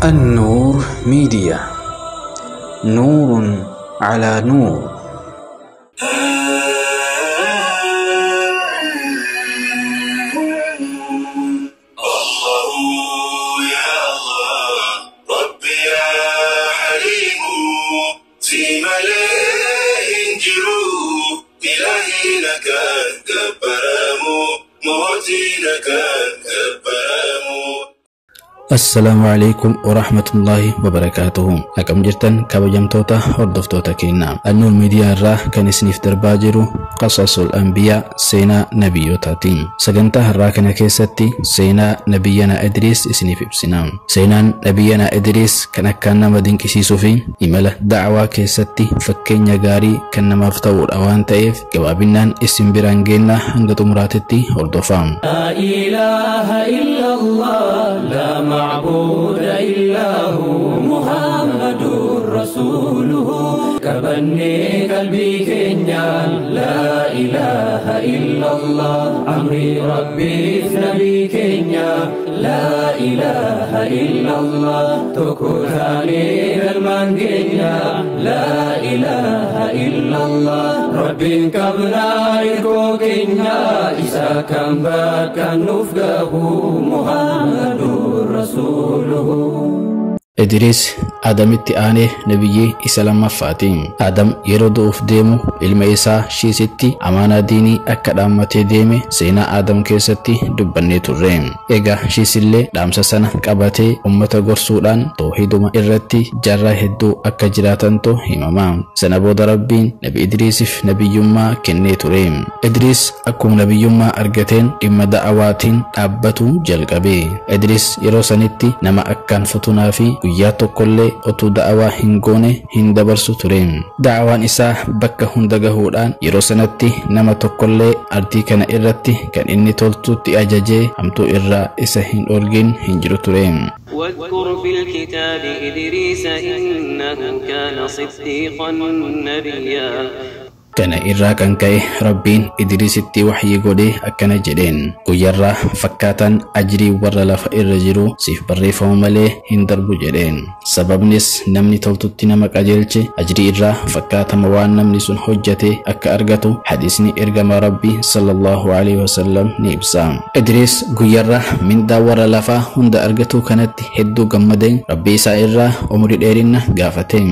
النور ميديا، نور على نور. الله يا الله ربي يا حليم في ملئ جرو إلهي لك كبرام موتي لك كبرام. Assalaamu alaikum warahmatullaahi wabarakaatuhu. Akkam jirtan kabajamtoota hordoftoota keenya. Annuur Miidiyaa irraa kan isiniif darbaa jiru Qasasul Anbiyaa, seenaa nabiyyootaatiin. Sagantaa har'aa kana keessatti seenaa nabiyyana Idriis isiniif ibsina. Seenaan nabiyyana Idriis kan akkaan nama dinqisiisuu fi imala da'awaa keessatti fakkeenya gaarii kan namaaf ta'udha waan ta'eef gabaabinnaan isin biraan geenna, hanga xumuraatitti hordofaa. لا إله إلا الله لا معبود إلا هو محمد رسوله كبني قلبي كنيا لا إله إلا الله أمري ربي نبي كنيا لا إله إلا الله تكوتاني المانجينيا لا إله إلا الله ربي قبنا كنيا إذا كان بك نفقه محمد رسوله. Idriis Adamitti aanee nabiyyii isa lammaffaati. Adam yeroo du'uuf deemu ilma isaa Shiisitti amaanaa diinii akka dhaammatee deeme seenaa Adam keessatti dubbannee turre. Egaa Shiisillee dhaamsa sana qabatee ummata gorsuudhaan toohiduma irratti jaarraa hedduu akka jiraatantu himama. Sana booda Rabbiin Nabi Idriisiif nabiyyummaa kennee ture. Idriis akkuma nabiyyummaa argateen dhimma da'awaatiin dhaabbatu jalqabe. Idriis yeroo sanitti nama akkaan futunaa fi guyyaa tokkollee otuu da'awaa hin goone hin dabarsu ture. Da'awaan isaa bakka hunda gahuudhaan yeroo sanatti nama tokkollee ardii kana irratti kan inni toltuutti ajajee hamtuu irraa isa hin dhorgin hin jiru ture. واذكر في الكتاب إدريس إنه كان صديقا نبيا. Kana irraa kan ka'e Rabbiin Idriisitti waxyii godhee akkana jedheen: guyyaarraa fakkaataan ajrii warra lafa irra jiru siif barreeffamu malee hin darbu jedheen. Sababnis namni toltutti nama qajeelche ajrii irraa fakkaatama waan namni sun hojjete akka argatu hadiisni ergama Rabbii sallallahu alaihi wasallam ni ibsa. Idriis guyyaarraa mindaa warra lafaa hunda argatu kanatti hedduu gammadee Rabbii isaa irraa umurii dheerinna gaafate.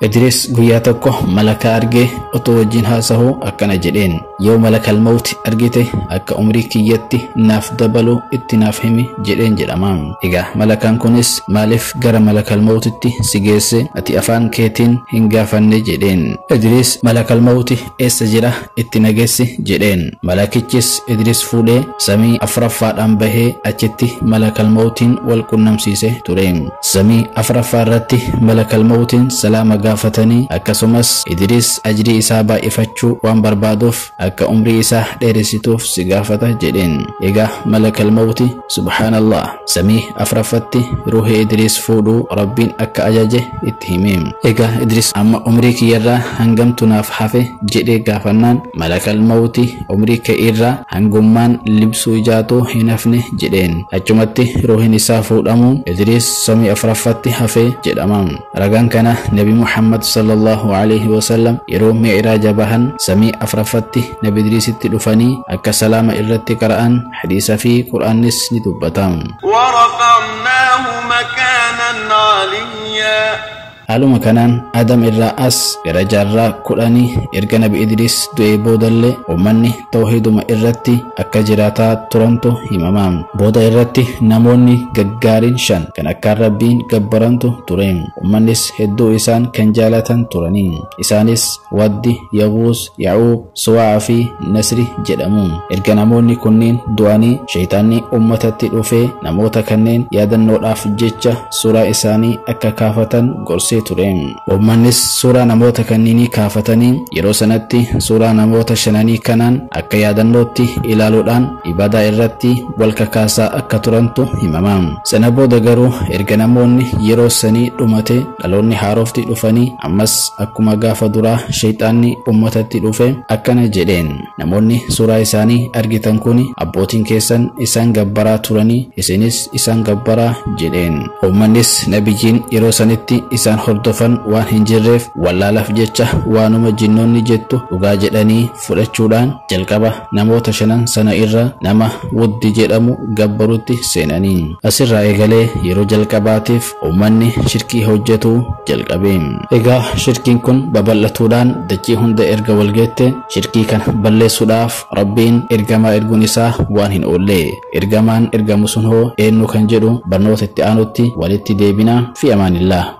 Idriis guyyaa tokko malaka argee otoo wajjin haasa'uu akkana jedheen: yoo malakal mawti argite akka umrii kiyyatti naaf dabalu itti naaf himi jedheen jedhama. Egaa malakaan kunis maaliif gara malakal mawtitti si geesse, ati afaan keetiin hin gaafanne jedheen. Idriis malakal mawti eessa jira itti nageessi jedheen. Malakichis Idriis fuudhee samii afuraffaadhaan bahee achitti malakal mawtiin wal qunnamsiise ture. Samii afuraffaa irratti malakal mawtiin salaama gaafatanii akkasumas Idriis ajrii isaa baay'ifachuu waan barbaaduuf akka umrii isaa dheeressituuf si gaafata jedheen. Egaa malakal mawti subhaanallah samii afuraffatti ruuhii Idriis fuudhuu Rabbiin akka ajaje itti hime. Egaa Idriis amma umrii kiyyarraa hangamtu naaf hafe jedhee gaafannaan malakal mawti umrii kee irraa hangummaan libsuu ijaatuu hin hafne jedheen. Achumatti ruuhiin isaa fuudhamuun Idriis samii afuraffatti hafe jedhama. Ragaan kana Nabi Muhammad sallallahu alaihi wasallam yeroo mi'raaja bahan samii afuraffatti Nabi Idriisitti dhufanii akka salaama irratti qara'an hadiisa fi Qur'aannis ni dubbata. ورفعناه مكانا عليا. Haaluma kanaan Adam irraa as gara jaarraa 10 erga Nabi Idriis du'ee boodallee uummanni tawhiiduma irratti akka jiraataa turantu himama. Booda irratti namoonni gaggaariin 5 kan akkaan Rabbiin gabbarantu ture. Uummannis hedduu isaan kan jaalatan turanii. Isaanis Waddi, Yaguus, Yaa'uub, Suwaa fi Nasri jedhamu. Erga namoonni kunniin du'anii shayitaanni uummatatti dhufee namoota kanneen yaadannoodhaaf jecha suuraa isaanii akka kaafatan gorsee kaasee ture. Uummannis suuraa namoota kanniinii kaafatanii yeroo sanatti suuraa namoota shananii kanaan akka yaadannootti ilaaluudhaan ibaadaa irratti wal kakaasaa akka turantu himama. Sana booda garuu erga namoonni yeroo sanii dhumate dhaloonni haarofti dhufanii ammas akkuma gaafa duraa shayxaanni uummatatti dhufe akkana jedheen: namoonni suuraa isaanii argitan kun abbootiin keessan isaan gabbaraa turanii isinis isaan gabbaraa jedheen. Uummannis nabiyyiin yeroo sanitti isaan hordofan waan hin jirreef wallaalaaf jecha waanuma jinnoonni jettu dhugaa jedhanii fudhachuudhaan jalqaba namoota shanan sana irra nama Wuddi jedhamu gabbarutti seenanii. Asirraa eegalee yeroo jalqabaatiif uummanni shirkii hojjetu jalqabe. Egaa shirkiin kun babal'atuudhaan dachii hunda erga walgeette shirkii kana balleessuudhaaf Rabbiin ergamaa erguun isaa waan hin oolle. Ergamaan ergamu sun hoo eenyu kan jedhu barnoota itti aanutti walitti deebina. Fi amaanillah.